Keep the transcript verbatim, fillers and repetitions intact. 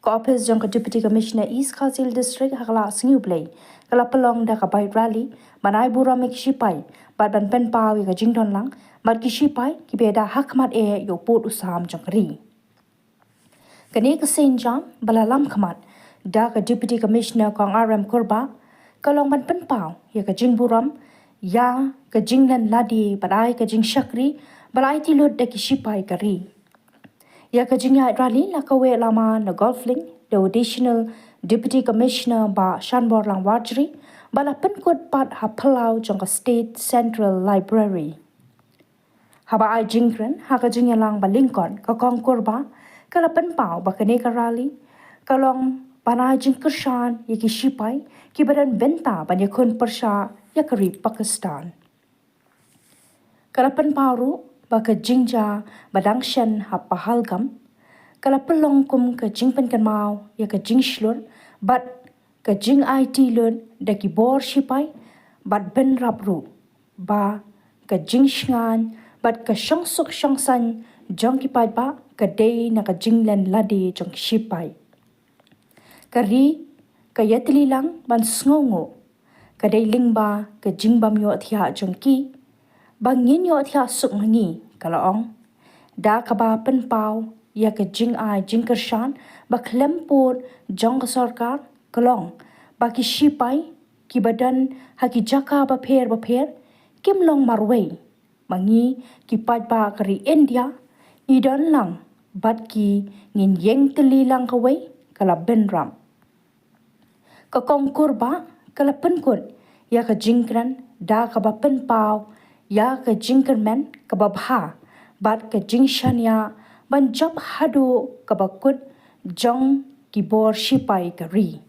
Ka ophis jong ka Deputy Commissioner East Khasi Hills District ha ka la Sngi U Blei ka la pynlong da ka bike rally ban ai burom ïa ki shipai bad ban pynpaw ïa ka jingdon lang bad ki shipai kiba da ha khmat eh ïa u pud u sam jong ka ri. Kane ka sienjam ba la lam khmat da ka Deputy Commissioner Kong R M Kurbah ka long ban pynpaw ïa ka jingburom ïa ka jinglen lade bad ai ka jingshakri ba la aiti lut da ki shipai ka ri. Ïa ka jingïaid rally la kaweh lama na Golf Link da u Additional Deputy Commissioner Bah Shanborlang Warjri bad la pynkut pat ha phyllaw jong ka State Central Library. Haba ai jingkren ha ka jingïalang ba lyngkot, ka Kong Kurbah ka la pynpaw ba kane ka rally ka long ban ai jingkyrshan ïa ki shipai kiba don bynta ban ïakhun pyrshah ïa ka ri Pakistan. Ka la pynpaw ruh ba ka jingjia ba dang shen ha Pahalgam ka la pynlong kum ka jingpynkynmaw ïa ka jingshlur bad ka jingaiti lut da ki bor shipai bad bynrap ruh ba ka jingshngaiñ bad ka shongsuk shongsaiñ jong ki paidbah ka dei na ka jinglen lade jong ki shipai. Ka ri ka ïatylli lang ban sngewnguh. Ka dei lyngba ka jingbym ïohthiah jong ki ba ngin ïohthiah suk ma ngi, ka la ong. Da kaba pynpaw ïa ka jingai jingkyrshan ba khlem pud jong ka sorkar, ka long ba ki shipai kiba don ha ki jaka bapher bapher kim long marwei. Ma ngi ki paidbah ka ri India ngi don lang bad ki, ngin ïeng tylli lang kawei, ka la bynrap. Ka Kong Kurbah ka la pynkut ïa ka jingkren da kaba pynpaw ïa ka jingkyrmen kaba bha bad ka jingshaniah ban jop haduh kaba kut jong ki bor shipai ka ri.